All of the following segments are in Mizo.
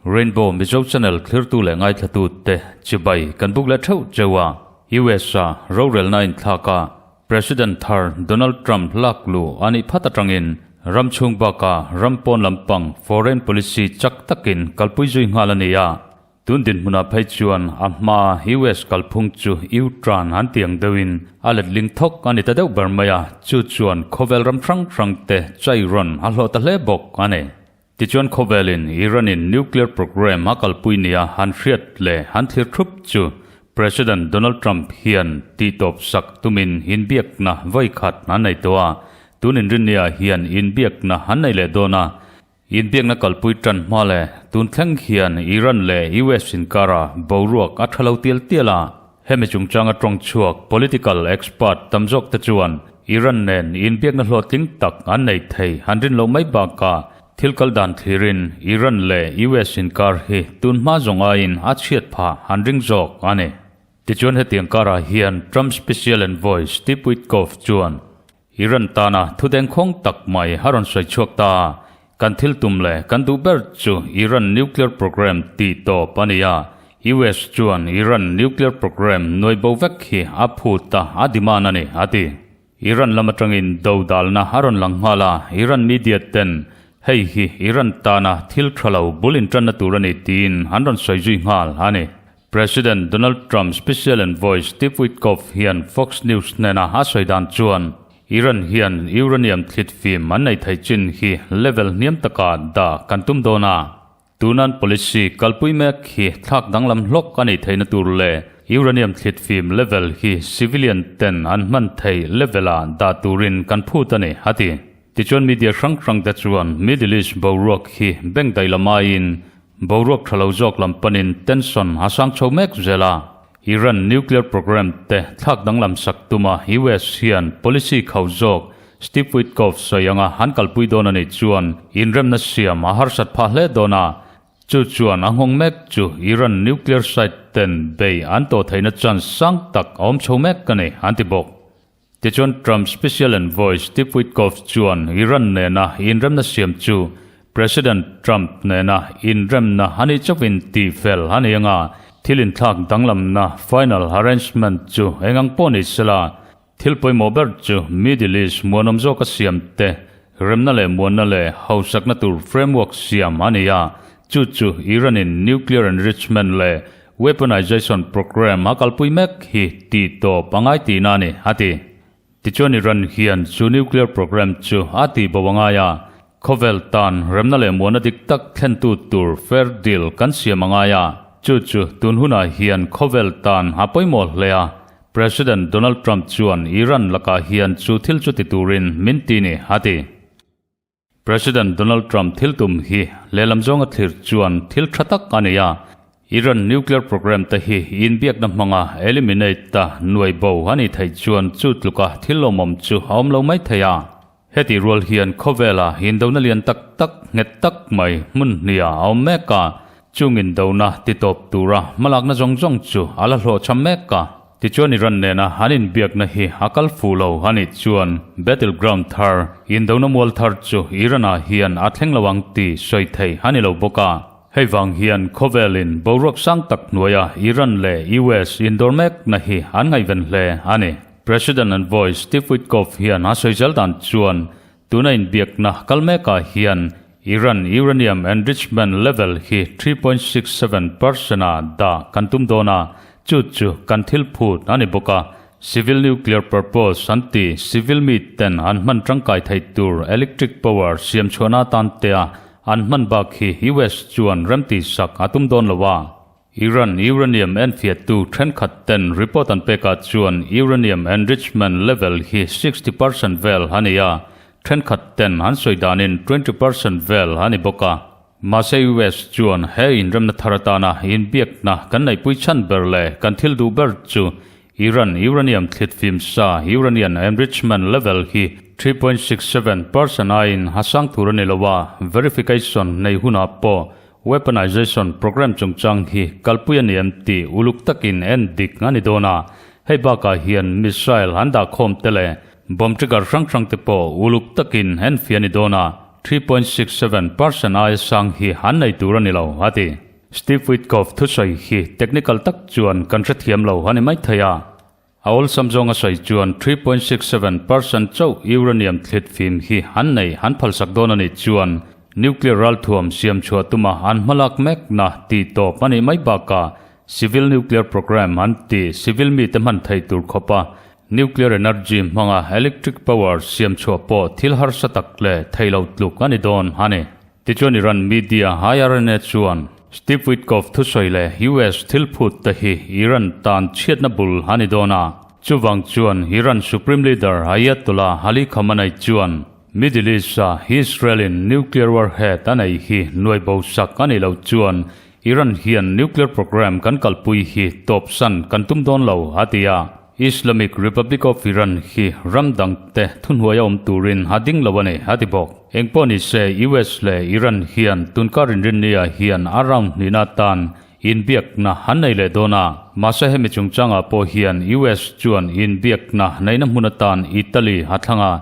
Rainbow Mizo Channel thlirtu leh ngaithlatute te chibai kan buk leh theuh cheu a, US-a rorelna inthlak a President thar Donald Trump lak luh a nih phat atangin ram chhung baka ram pawn lampang foreign policy chak takin kalpui zui nghal a ni a. Tun dinhmunah phei chuan a hma US kalphung chu U-turn an ti ang deuhin a letling thawk a ni ta deuh ber mai a, chu chuan khawvel ram hrang hrang te chai rawn a hlawh ta hle bawk a ni. Tichuan khawvelin Iran-in nuclear program a kalpui nia han hriat leh han thlir thup chu President Donald Trump hian tihtawp sak tumin inbiakna vawikhat an nei tawh a, tun inrinniah hian inbiakna an nei leh dawn a, Inbiakna kalpui tan hma leh tun thleng hian Iran leh US inkara boruak a tha lo tial tial a. Hemi chungchanga tawng chhuak political expert tam zawk te chuan Iran nen inbiakna hlawhtling tak an nei thei an rin loh mai bakah thil kal dan thlirin Iran leh US inkar hi tun hma zawng aiin a chhiat phah an ring zawk a ni. Tichuan hetiang karah hian Trump Special Envoy Steve Witkoff chuan Iran tana thudengkhawng tak mai a rawn sawi chhuak ta a, kan thil tum leh kan duh ber chu Iran nuclear program tih tawp a ni a, US chuan Iran nuclear program nuai bo vek hi a phut a, a demand a ni, a ti. Iran lam atangin do dalna a rawn lang nghal a, Iran media ten hei hi Iran tana thil tha lo bul intanna tur a ni tiin an rawn sawi zui nghal a ni. President Donald Trump Special Envoy Steve Witkoff hian Fox News hnena a sawi dan chuan Iran hian uranium thlit fim an nei thei chin hi level hniam taka dah kan tum dawn a. Tunan policy kalpui mek hi thlak danglam hlawk a nih theihna tur leh uranium thlit fim level hi civilian ten an hman theih level-ah dah turin kan phut a ni, a ti. Tichuan media hrang hrang te chuan Middle East boruak hi bank daih lam aiin boruak tha lo zawk lam panin tension a sang chho mek zel a. Iran nuclear program te thlak danglam sak tuma US hian policy khau zawk Steve Witkoff sawi anga an kalpui dawn a nih chuan inremna siam a harsat phah hle dawn a. Chu chuan a nghawng mek chu Iran nuclear site ten bei an tawh theihna chance sang tak a awm chho mek a ni, an ti bawk. Tichuan Trump Special Envoy Steve Witkoff chuan Iran nena inremna siam chu President Trump nena inremna a nih chauhin tih fel a ni anga, thil inthlak danglamna final arrangement chu eng ang pawh ni sela, thil pawimawh ber chu Middle East muanawm zawka siam te, remna leh muanna leh hausakna tur framework siam a ni a, chu chu Iran-in nuclear enrichment leh Weaponization program a kalpui mek hi tih tawp a ngai tihna a ni, a ti. Tichuan Iran hian chu nuclear program chu a tih bo a ngai a, khawvel tan remna leh muana dik tak thlentu tur fair deal kan siam a ngai a, chu chu tun hunah hian khawvel tan a pawimawh hle a, President Donald Trump chuan Iran lakah hian chu thil chu ti turin min ti ni, a ti. President Donald Trump thil tum hi lehlam zawnga thlir chuan thil tha tak a ni a, Iran nuclear program te hi inbiakna hmanga eliminate ta nuai bo a nih theih chuan chu tluka thil lawmawm chu a awm lo mai thei a. Heti rual hian khawvela indona lian tak tak nghet tak mai hmun hniah a awm mek a, Chung indona titawp tura hmalakna zawng zawng chu a la hlawhchham mek a. Tichuan Iran nena an inbiakna hi a kal fuh lo a nih chuan battleground thar, indona mual thar chu Iran-ah hian a thleng lo ang tih sawi theih a ni lo bawk a. Hei vang hian khawvelin boruak sang tak hnuaia Iran leh US indawr mekna hi an ngaihven hle a ni. President envoy Steve Witkoff hian a sawi zel dan chuan Tuna inbiakna kal mekah hian Iran uranium enrichment level hi 3.67 percent ah dah kan tum dawn a, chu chu kan thil phut a ni bawk a. Civil nuclear purpose an ti, civil mi ten an hman tangkai thei tur electric power siam chhuahna atan tea an hman bak hi US chuan remti sak a tum dawn lo a. Iran uranium enfiahtu thenkhat ten report an pekah chuan uranium enrichment level hi 60% vel a ni a, thenkhat ten an sawi danin 20% vel a ni bawk a. Mahse US chuan he inremna thar atana inbiakna kan neihpui chhan ber leh kan thil duh ber chu Iran uranium thlit fim sa uranian enrichment level hi 3.67% aiin a sang tur a ni lo a, verification nei hunah pawh. Weaponization program chungchang hi kalpui a ni em tih uluk takin en dik a ni dawn a, hei bakah hian missile an dah khawm te leh bomb trigger hrang hrang te pawh uluk takin en fiah a ni dawn a, 3.67% aia sang hi an nei tur a ni lo, a ti. Steve Witkoff thusawi hi technical tak chuan kan hrethiam lo a ni maithei a. A awlsam zawng a sawi chuan 3.67% chauh uranium thlit fim hi an nei an phalsak dawn a nih chuan nuclear ralthuam siam chhuah tuma an hmalak mekna tih tawp a nih mai bakah civil nuclear program an tih civil mite hman thei tur khawpa nuclear energy hmanga electric power siam chhuah pawh thil harsa tak leh thei lo tluk a ni dawn a ni. Tichuan Iran media IRNA chuan Steve Witkoff thusawi leh US thil phut te hi Iran tan chhiatna bul a ni dawn a, chuvang chuan Iran Supreme Leader Ayatollah Ali Khamenei chuan Middle East-a Israel-in nuclear warhead a nei hi nuai bo sak a nih loh chuan Iran hian nuclear program kan kalpui hi tawpsan kan tum dawn lo, a ti a. Islamic Republic of Iran hi ram dangte thuhnuaia awm turin a ding lo a ni, a ti bawk. Engpawh ni se, US leh Iran hian tunkar inrinnia hian a round hnihna atan inbiakna an nei leh dawn a. Mahse hemi chungchangah pawh hian US chuan inbiakna neihna hmun atan Italy a thlang a,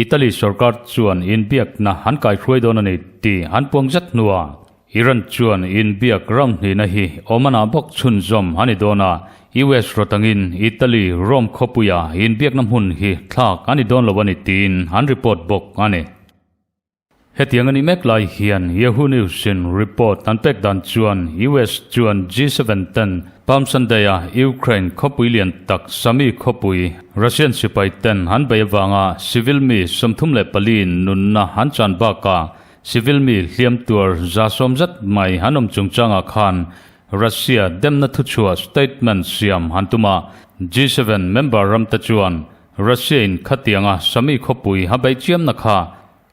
Italy sorkar chuan inbiakna an kaihruai dawn a ni tih an puang zet hnuah Iran chuan inbiak ram hnihna hi Oman-ah bawk chhunzawm a ni dawn a, US rawtangin Italy, Rome khawpuia inbiakna hmun hi thlak a ni dawn lo a ni tiin an report bawk a ni. Hetiang a nih mek lai hian Yahoo News-in report an pek dan chuan US chuan G7 ten Palm Sunday-a Ukraine khawpui lian tak Sami khawpui Russian sipai ten an bei avanga civil mi 34 in nunna an chan bakah Civil mi hliam tuar 100 zet mai an awm chungchangah khan Russia demna thuchhuah statement siam an tum a, G7 member ramte chuan Russia in khatianga Sami khawpui a beih chiamna kha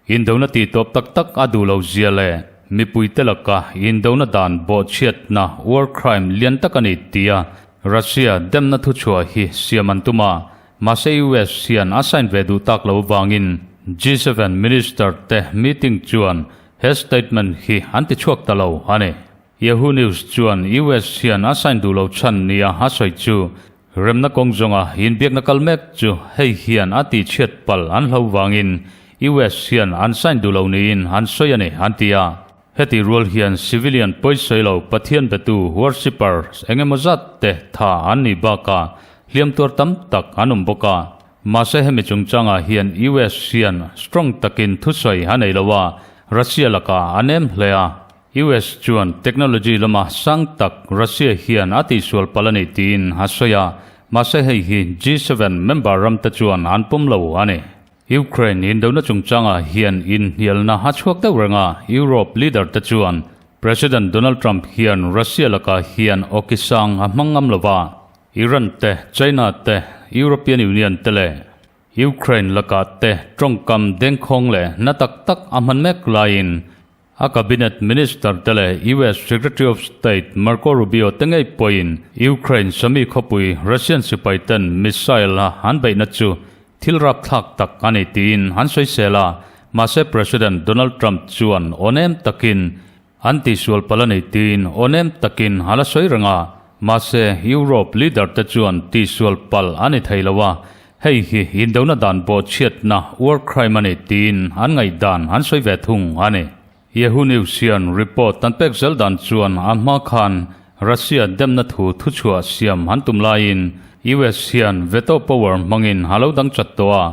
indona tih tawp tak tak a duh lo zia leh mipuite laka indona dan bawhchhiatna war crime lian tak a ni tia Russia demna thuchhuah hi siam an tum a, Mahse US hian a sign ve duh tak lo vangin G7 Minister te meeting chuan he statement hi an ti chhuak ta lo a ni. Yahoo News chuan US hian a sign duh lo chhan nia a sawi chu remna kawng zawnga inbiakna kal mek chu hei hian a tihchhiat palh an hlo vangin US hian an sign duh lo niin an sawi a ni an ti a. Heti rual hian civilian pawisawi lo Pathian betu worshippers eng emaw zat te tha an nih bakah hliam tuar tam tak an awm bawk a. Mahse hemi chungchangah hian US hian strong takin thusawi a nei lo a, Russia lakah a nem hle a. US chuan technology lama sang tak Russia hian a tihsual palh a ni tiin a sawi a, mahse hei hi G7 member ramte chuan an pawm lo a ni. Ukraine indona chungchangah hian inhnialna a chhuak deuh reng a, Europe leader te chuan President Donald Trump hian Russia lakah hian awki sang a hmang ngam lo va, Iran te, China te, European Union te leh Ukraine lakah te tawngkam dengkhawng leh na tak tak a hman mek laiin A cabinet minister te leh US Secretary of State Marco Rubio te ngei pawhin Ukraine sami khawpui Russian sipai ten missile a an beihna chu thil rapthlak tak a ni tiin an sawisel a, mahse President Donald Trump chuan awnem takin an tihsual palh a ni tiin awnem takin a la sawi reng a, mahse Europe leader te chuan tihsual palh a ni thei lo a, Hei hi indona dan bawhchhiatna war crime a ni tiin an ngaihdan an sawi ve thung a ni. Yahoo News hian report an pek zel dan chuan a hma khan Russia demna thu thuchhuah siam an tum laiin US hian veto power hmangin a lo dang chat tawh a,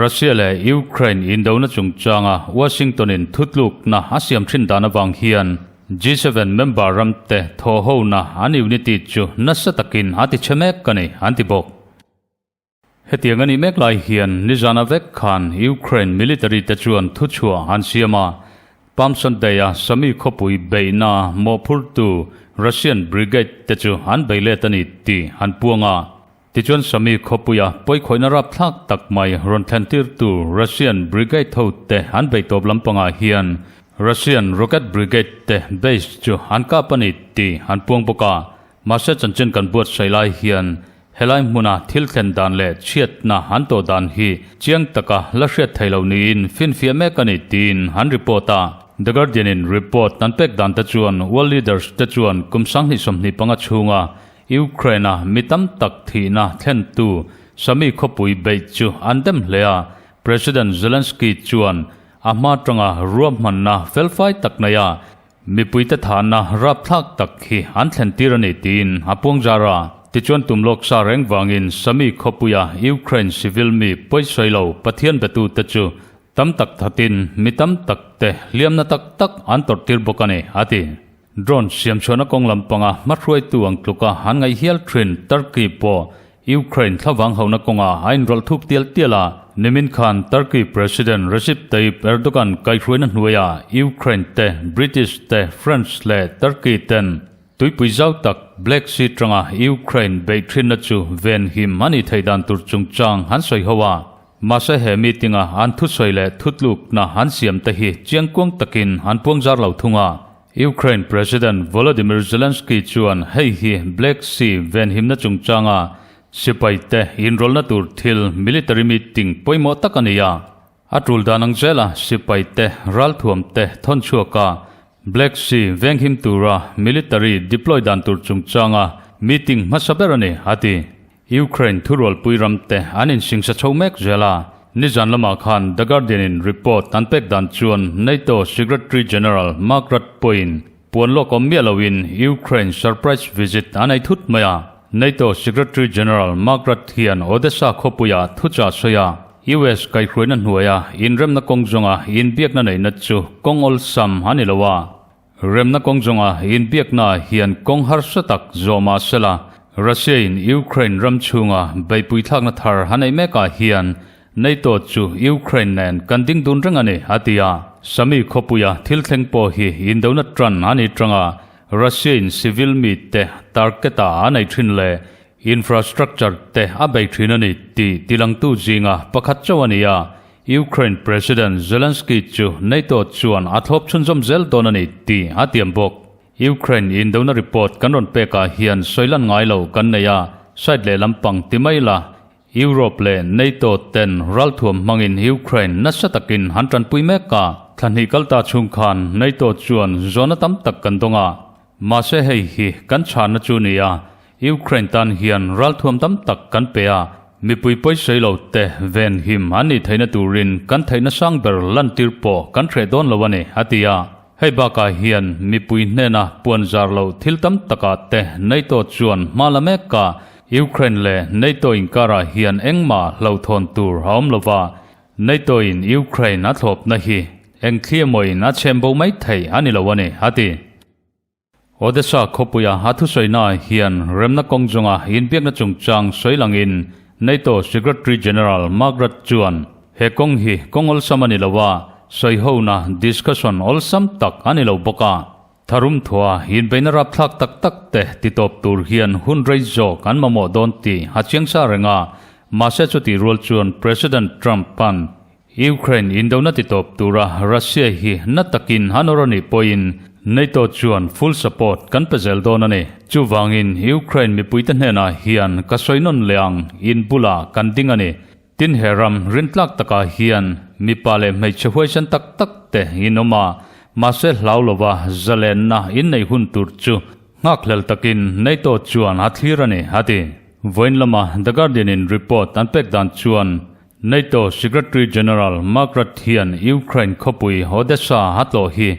Russia leh Ukraine indona chungchanga Washington-in thutlukna a siam thin dan avang hian G7 member ramte thawhhona an unity chu nasa takin a ti chhe mek a ni an ti bawk. Hetiang a nih mek lai hian nizana vek khan Ukraine military te chuan thuchhuah an siam a, Palm Sunday-a Sami khawpui beihna mawhphurtu Russian brigade te chu an bei let a ni tih an puang a. Tichuan Sami khawpuia pawikhawihna rapthlak tak mai rawn thlentirtu Russian brigade hote an bei tawp lampangah hian Russian rocket brigade te base chu an kap a ni tih an puang bawk a. Mahse chanchin kan buatsaih lai hian Helai hmuna thil thlen dan leh chhiatna an tawh dan hi chiang taka la hriat thei lo niin finfiah mek a ni tiin an report a. The Guardian in report an pek dan te chuan world leaders te chuan kum 2025 chhunga Ukraine a mi tam tak thihna thlentu Sami khawpui beih chu an dem hle a, President Zelensky chuan a hma tanga ruahmanna felfai tak nei a, Mipuite thahna rapthlak tak hi an thlen tir a ni tiin a puang zar a. Tichuan tum lawk sa reng vangin Sami khawpuia Ukraine civil mi pawisawi lo Pathian betute chu tam tak thatin mi tam tak te hliamna tak tak an tawrh tir bawk a ni, a ti. Drone siamchhuahna kawng lampanga hmahruaitu ang tluka an ngaih hial thin Turkey pawh Ukraine thlavang hauhna kawngah a inrawlh thuk tial tial a, nimin khan Turkey President Recep Tayyip Erdogan kaihhruaina hnuaiah Ukraine te, British te, French leh Turkey ten tuipui zau tak Black Sea tanga Ukraine beih thinna chu venhim a nih theih dan tur chungchang an sawi ho a. Mahse he meeting-a an thusawi leh thutlukna an siam te hi chiangkuang takin an puangzar lo thung a. Ukraine President Volodymyr Zelensky chuan hei hi Black Sea venhimna chungchanga sipaite inrawlhna tur thil military meeting pawimawh tak a ni a. A tul dan ang zela sipaite ralthuamte thawn chhuaka Black Sea venghim tura military deploy dan tur chungchanga meeting hmasa ber a ni, a ti. Ukraine thurualpui ramte an insingsa chho mek zel a, nizan lamah khan The Guardian-in report an pek dan chuan NATO Secretary General Mark Rutte pawhin puan lawk awm miah loin Ukraine surprise visit a nei thut mai a. NATO Secretary General Mark Rutte hian Odesa khawpuiah thuchah sawi a, US kaihhruaina hnuaia inremna kawng zawnga inbiakna neihna chu kawng awlsam a ni lo a. Remna kawng zawnga inbiakna hian kawng harsa tak zawh mah sela, Russia-in Ukraine ram chhunga beihpui thlakna thar a neih mekah hian NATO chu Ukraine nen kan ding dun reng a ni, a ti a. Sami khawpuia thil thleng pawh hi indona tan a ni tanga Russia-in civil mite target-a a nei thin leh infrastructure te a bei thin a ni tih tilangtu zinga pakhat chauh a ni a. Ukraine President Zelensky chu NATO chuan a thlawp chhunzawm zel dawn a ni tih a tiam bawk. Ukraine indona report kan rawn pekah hian sawi lan ngai lo kan nei a, side leh lampang ti mai la, Europe leh NATO ten ralthuam hmangin Ukraine nasa takin han tanpui mek a, thla hnih kal ta chhung khan NATO chuan zawhna tam tak kan dawng a, mahse hei hi kan chhanna chu ni a, Ukraine tan hian ralthuam tam tak kan pe a, mipui pawisawi lo te venhim an nih theihna turin kan theihna sang ber lantir pawh kan hreh dawn lo a ni, a ti a. Hei bakah hian mipui hnena puan zar loh thil tam takah te NATO chuan hma la mek a, Ukraine leh NATO inkarah hian engmah hlauhthawn tur a awm lo va, NATO in Ukraine a thlawpna hi eng thli emawiin a chhem bo mai thei a ni lo a ni, a ti. Odesa khawpuia a thusawiinaah hian remna kawng zawnga inbiakna chungchang sawi langin NATO Secretary General Mark Rutte chuan he kawng hi kawng awlsam a ni lo a, sawihona, discussion, awlsam tak a ni lo bawk a. Tharum thua inbeihna rapthlak tak tak te titawp tur hian hun rei zawk an mamawh dawn tih a chiang sa reng a, mahse chutih rual chuan President Trump-a'n Ukraine indona titawp tura Russia hi na takin a nawr a nih pawhin NATO chuan full support kan pe zel dawn a ni. Chuvangin Ukraine mipuite hnenah hian ka sawi nawn leh ang, in bulah kan ding a ni. Tin he ram rintlak takah hian mipa leh hmeichhe huaisen tak tak te in awm a, mahse hlau lova zalenna in neih hun tur chu nghakhlel takin NATO chuan a thlir a ni, a ti. Vawiin lama The Guardian in report an pek dan chuan NATO Secretary General Mark Rutte hian Ukraine khawpui Odesa a tlawh hi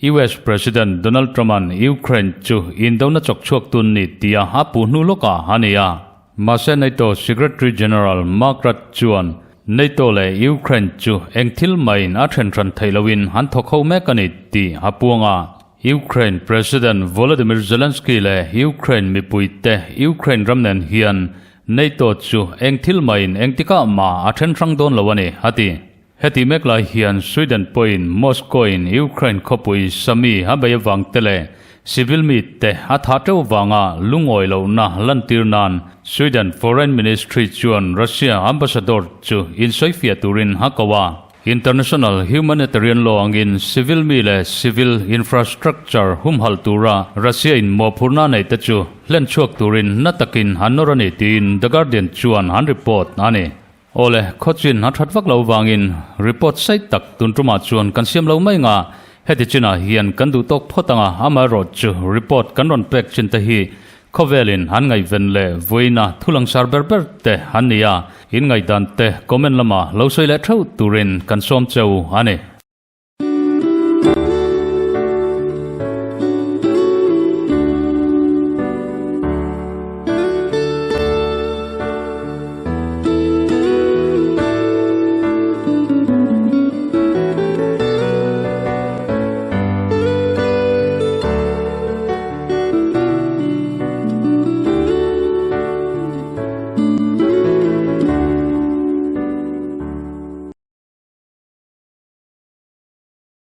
US President Donald Trump-a'n Ukraine chu indona chawk chhuak tun ni tia a puh hnu lawkah a ni a. Mahse NATO Secretary General Mark Rutte chuan NATO leh Ukraine chu eng thil maiin a then hran theih loin an thawk ho mek a ni tih a puang a. Ukraine President Volodymyr Zelensky leh Ukraine mipuite Ukraine ram nen hian NATO chu eng thil maiin engtikah mah a then hrang dawn lo a ni, a ti. Heti mek lai hian Sweden pawhin Moscow-in Ukraine khawpui Sami a bei avang te leh civil mite a thah teuh vanga lungawi lohna lantir nan Sweden Foreign Ministry chuan Russia ambassador chu insawifiah turin a ko a. International humanitarian law angin civil mi leh civil infrastructure humhalh tura Russia-in mawhphurhna nei te chu hlen chhuak turin na takin an nawr a ni tiin The Guardian chuan an report a ni. Awle, khawchin a that vak lo vangin report sei tak tun tumah chuan kan siam lo mai nga. Heti chinah hian kan duh tawk phawt anga amaherawhchu report kan rawn pek chin te hi khawvelin an ngaihven leh vawiina thu langsar ber ber te an ni a, in ngaihdan te comment lama lo sawi leh theuh turin kan sawm cheu a ni.